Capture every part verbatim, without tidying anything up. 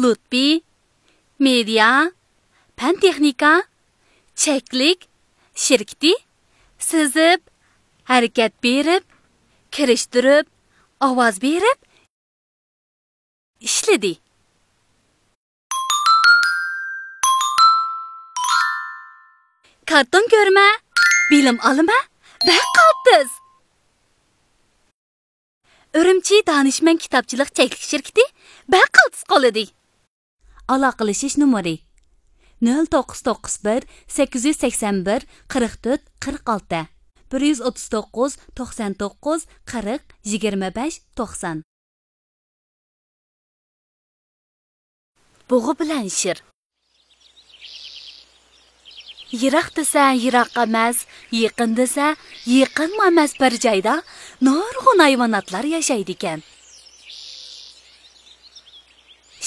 لۇتپى مېدىيا، پەن تېخنىكا، چەكلىك شىركىتى سىزىپ، ھەرىكەت بېرىپ، كىرىشتۈرۈپ، ئاۋاز بېرىپ ئىشلىدى. كارتون كۆرمە، بىلىم ئالىمە، بەك قالتىس. ئۈرۈمچى دانىشمەن كىتابچىلىق چەكلىك شىركىتى بەك قالتىس قولىدى. ئالاقىلىشىش نومۇرى: نۆل توققۇز توققۇز بىر، سەككىز يۈز سەكسەن بىر، قىرىق تۆت، قىرىق ئالتە، بىر يۈز ئوتتۇز توققۇز، توقسان توققۇز، قىرىق، يىگىرمە بەش، توقسان. بۇغا بىلەن شىر. يىراق دېسە يىراق ئەمەس، يېقىن دېسە يېقىنمۇ ئەمەس بىر جايدا نۇرغۇن ھايۋاناتلار ياشايدىكەن.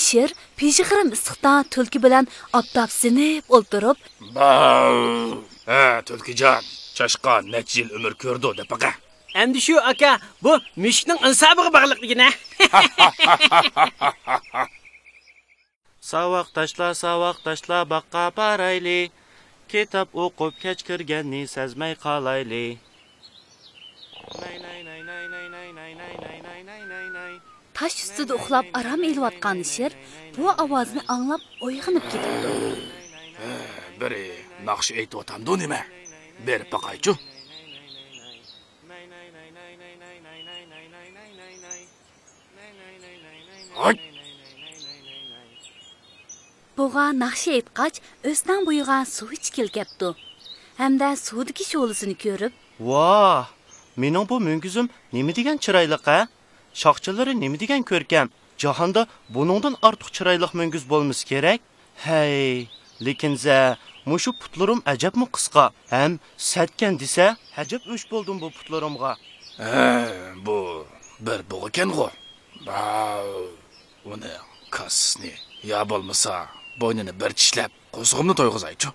شىر پىژغىرىم ئىسسىقتا تۈلكە بىلەن ئاپتاپسىنىپ ئولتۇرۇپ، باۋ! ھە، تۈلكىجان، چاشقان نەچچە يىل ئۆمۈر كۆرىدۇ دەپ بېقە. ئەمدى شۇ، ئاكا، بۇ مۈشۈكنىڭ ئىنسابىغا باغلىق دېگىنە. ساۋاقداشلار، ساۋاقداشلار، باغقا بارايلى. كىتاب ئوقۇپ كەچ كىرگەننى سەزمەي قالايلى. تاش ئۈستىدە ئۇخلاپ ئارام ئېلىۋاتقان شىر بۇ ئاۋازنى ئاڭلاپ ئويغىنىپ كېتىپتۇ. بىرى ناخشا ئېيتىۋاتامدۇ نېمە؟ بېرىپ باقايچۇ. ھاي! بۇغا ناخشا ئېيتقاچ، ئۆستەڭ بويىغا سۇ ئىچكىلى كەپتۇ ھەمدە سۇدىكى شولىسىنى كۆرۈپ، ۋاھ! مېنىڭ بۇ مۈڭگۈزۈم نېمە دېگەن چىرايلىق ھە؟ شاخچىلىرى نېمە دېگەن كۆركەم؟ جاھاندا بۇنىڭدىن ئارتۇق چىرايلىق مۈڭگۈز بولمىسا كېرەك. ھەي، لېكىن زە، مۇشۇ پۇتلىرىم ئەجەبمۇ قىسقا ھەم سەتكەن دېسە، ئەجەب ئۆچ بولدۇم بۇ پۇتلىرىمغا. ھە، بۇ بىر بۇغىكەنغۇ. باۋ، ئۇنى كاسىسىنى يا بولمىسا بوينىنى بىر چىشلەپ، قورسىقىمنى تويغۇزايچۇ.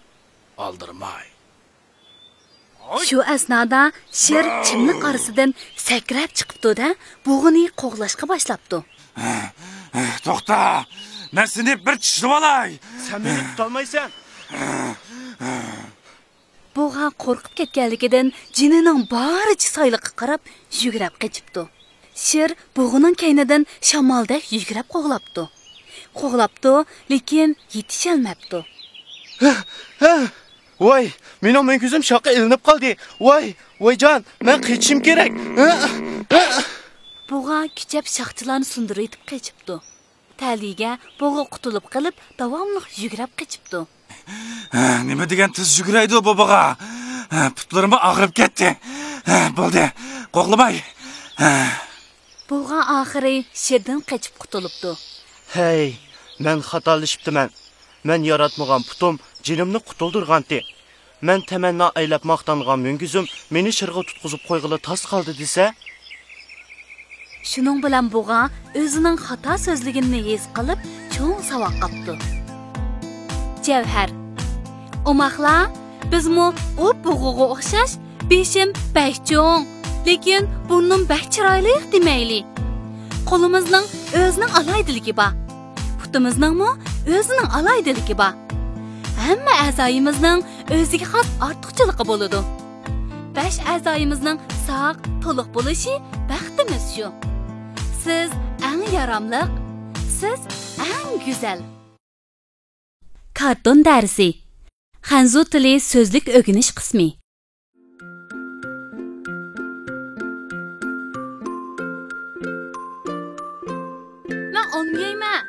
ئالدىرىماي. شۇ ئەسنادا شىر چىملىق ئارىسىدىن سەكرەپ چىقىپتۇ-دە، بۇغىنى قوغلاشقا باشلاپتۇ. توختا! مەن سېنى بىر چىشلىۋالاي! سەن مېنى تۇتالمايسەن! بۇغا قورقۇپ كەتكەنلىكىدىن جېنىنىڭ بارىچە سايلىققا قاراپ يۈگرەپ قېچىپتۇ. شىر بۇغىنىڭ كەينىدىن شامالدەك يۈگرەپ قوغلاپتۇ. قوغلاپتۇ، لېكىن يېتىشەلمەپتۇ. ھە، ھە! ۋاي، مېنىڭ مۈڭگۈزۈم شاخقا ئىلىنىپ قالدى. ۋاي، ۋايجان، مەن قېچىشىم كېرەك. ھە، ھە! بۇغا كۈچەپ شاخچىلارنى سۇندۇرۇۋېتىپ قېچىپتۇ. تەلىيىگە بۇغا قۇتۇلۇپ قېلىپ، داۋاملىق يۈگرەپ قېچىپتۇ. نېمە دېگەن تېز يۈگۈرەيدۇ بۇ بۇغا. پۇتلىرىممۇ ئاغرىپ كەتتى. بولدى، قوغلىماي. بۇغا ئاخىرى شىردىن قېچىپ قۇتۇلۇپتۇ. ھەي، مەن خاتالىشىپتىمەن. مەن ياراتمىغان پۇتۇم جېنىمنى قۇتۇلدۇرغانتى. مەن تەمەننا ئەيلەپ ماختانغان مۈڭگۈزۈم مېنى شىرغا تۇتقۇزۇپ قويغىلى تاس قالدى دېسە. شۇنىڭ بىلەن بۇغا ئۆزىنىڭ خاتا سۆزلىگىنىنى ھېس قىلىپ، چوڭ ساۋاق قاپتۇ. جەۋھەر. ئوماقلا، بىزمۇ ئوپ بۇغىغا ئوخشاش، بېشىم بەك چوڭ، لېكىن بۇرنۇم بەك چىرايلىق دېمەيلى. قولىمىزنىڭ ئۆزىنىڭ ئالاھىدىلىكى بار. پۇتىمىزنىڭمۇ ئۆزىنىڭ ئالاھىدىلىكى بار. ھەممە ئەزايىمىزنىڭ ئۆزىگە خاس ئارتۇقچىلىقى بولىدۇ. بەش ئەزايىمىزنىڭ ساق، تولۇق بولۇشى بەختىمىز شۇ. سىز ئەڭ ياراملىق، سىز ئەڭ گۈزەل. كارتون دەرسى. خەنزۇ تىلى سۆزلۈك ئۆگىنىش قىسمى. مەن ئالما يەيمەن.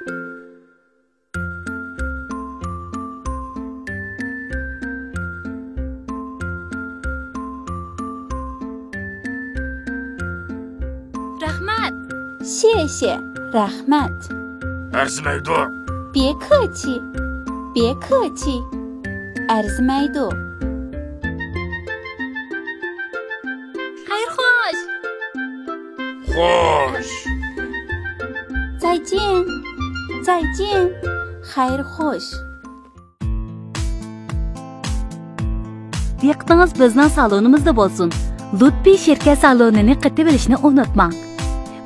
رەھمەت. شيې شيې، رەھمەت. ئەرزىمەيدۇ. بيې كېچى، بيې كېچى. ئەرزىمەيدۇ. خەير خوش. خوش. زايجيەن، زايجيەن. خەير خوش. دىققىتىڭىز بىزنىڭ سالونىمىزدا بولسۇن. لۇتپى شىركەت سالونىنى قېتىۋېلىشنى ئۇنتۇماڭ.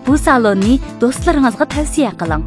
بۇ سالوننى دوستلىرىڭىزغا تەۋسىيە قىلىڭ.